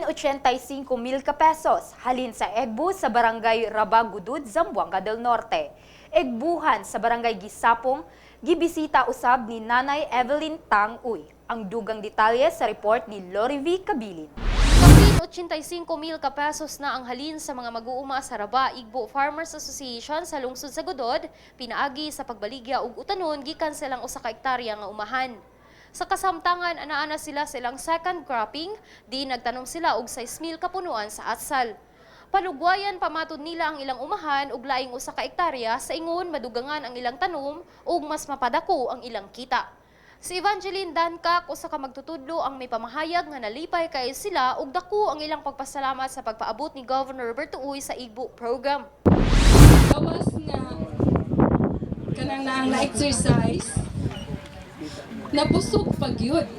85 mil ka pesos halin sa Egbu sa Barangay Rabagudud, Zamboanga del Norte. Egbuhan sa Barangay Gisapong, gibisita usab ni Nanay Evelyn Tang Uy. Ang dugang detalye sa report ni Lori V. Cabilin. Kapin 85 mil ka pesos na ang halin sa mga mag-uuma sa Raba Igbo Farmers Association sa lungsod sa Godod, pinaagi sa pagbaligya og utanon gikan sa ilang usa ka ektarya nga umahan. Sa kasamtangan, ana-ana sila sa ilang second cropping, di nagtanom sila og 6 mil kapunuan sa atsal. Palugwayan pamatod nila ang ilang umahan og laing usa ka ektarya sa ingon madugangan ang ilang tanom ug mas mapadako ang ilang kita. Si Evangeline Dankak, usa ka magtutudlo, ang may pamahayag nga nalipay kay sila ug dako ang ilang pagpasalamat sa pagpaabot ni Governor Roberto Uy sa Igbo program. Gawas nga kanang naang na-exercise, nabusog pag yun,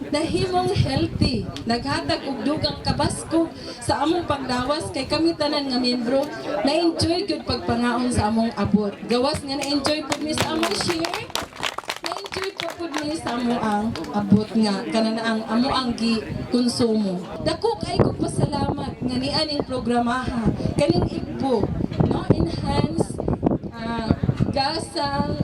nahimong healthy, naghatag og dugang kabaskog sa among paglawas kay kami tanan nga miyembro na-enjoy gyud pagpangaon sa among abot. Gawas nga na-enjoy pud mi sa among share, na-enjoy pa pud mi sa amo ang abot nga kanang ang amo ang gi konsumo. Dako kay ko pasalamat nga nianing programaha kaning Igbo, no, enhance gasang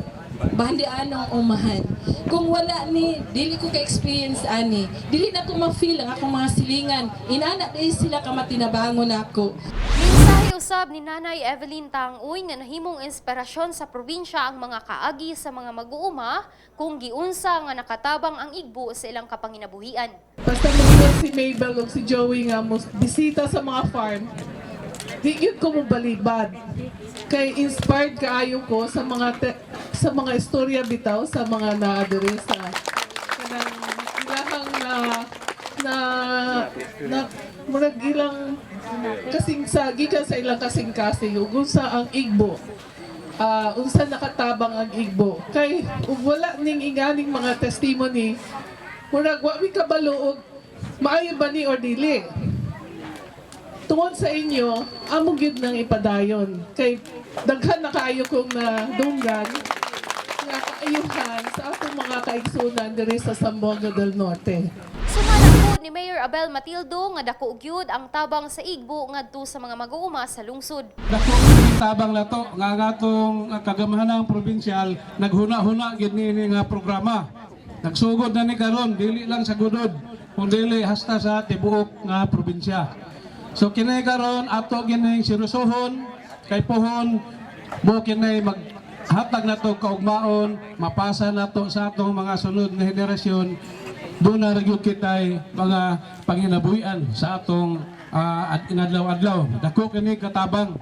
bandianong umahan. Kung wala ni, dili ko ka-experience ani. Dili na ko ma-feel ang akong mga silingan. Inana dili sila ka matinabangon ako. Mensahe usab ni Nanay Evelyn Tanguy nga nahimong inspirasyon sa probinsya ang mga kaagi sa mga mag-uuma kung giunsa nga nakatabang ang Igbo sa ilang kapanginabuhian. Basta moingon si Mabel ug si Joey nga mo bisita sa mga farm, di gyud ko mobalibad. Kay inspired kaayo ko sa mga istorya bitaw sa mga naa diri sa kanang ilahang na na na murag ilang kasing sa gikan sa ilang kasing-kasing ug unsa ang Igbo, unsa nakatabang ang Igbo. Kay ug wala ning inganing mga testimony, murag wa mi kabalo og maayo ba ni or dili. Tungod sa inyo, amo gyud nang ipadayon kay daghan na kaayo kong nadunggan nga kaayuhan sa atong mga kaigsunan diri sa Zamboanga del Norte. Sumala pod ni Mayor Abel Matildo nga dako gyud ang tabang sa Igbo ngadto sa mga mag-uuma sa lungsod. Dako kini tabang nato nga ang atong kagamhanang probinsyal naghuna-huna gyud niini nga programa. Nagsugod na ni karon, dili lang sa Gudod kundi hasta sa tibuok nga probinsya. So kini karon ato gining seryosohon kay pohon mo kini maghatag nato kaugmaon, mapasa nato sa atong mga sunod nga henerasyon. Doon na gyud kitay mga panginabuhian sa atong inadlaw-adlaw. Dako kini katabang.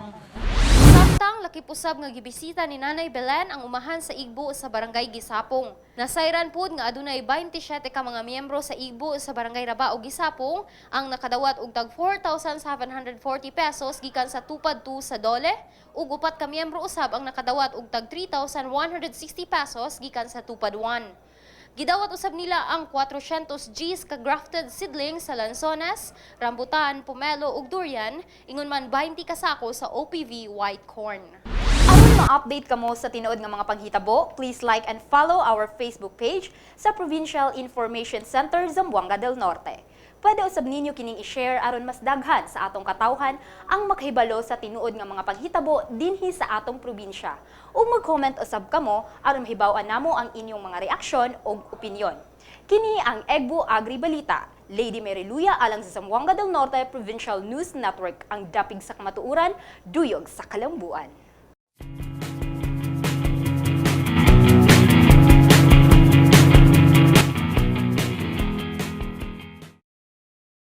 Samtang lakip usab nga gibisita ni Nanay Belen ang umahan sa Igbo sa Barangay Gisapong. Nasayran pod nga adunay 27 ka mga miyembro sa Igbo sa Barangay Raba ug Gisapong ang nakadawat og tag 4,740 pesos gikan sa Tupad 2 sa Dole ug upat ka miyembro usab ang nakadawat og tag 3,160 pesos gikan sa Tupad 1. Gidawat usab nila ang 400 Gs ka grafted seedling sa lansones, rambutan, pomelo ug durian, ingon man 20 ka sako sa OPV white corn. Aron ma-update kamo sa tinuod nga mga panghitabo, please like and follow our Facebook page sa Provincial Information Center, Zamboanga del Norte. Pwede usab ninyo kining i-share aron mas daghan sa atong katawhan ang makahibalo sa tinuod nga mga panghitabo dinhi sa atong probinsya. Ug mag-comment usab kamo aron mahibaw-an namo ang inyong mga reaksyon ug opinyon. Kini ang Egbo Agri Balita. Lady Mary Luya alang sa Zamboanga del Norte Provincial News Network, ang dapig sa kamatuoran, duyog sa kalambuan.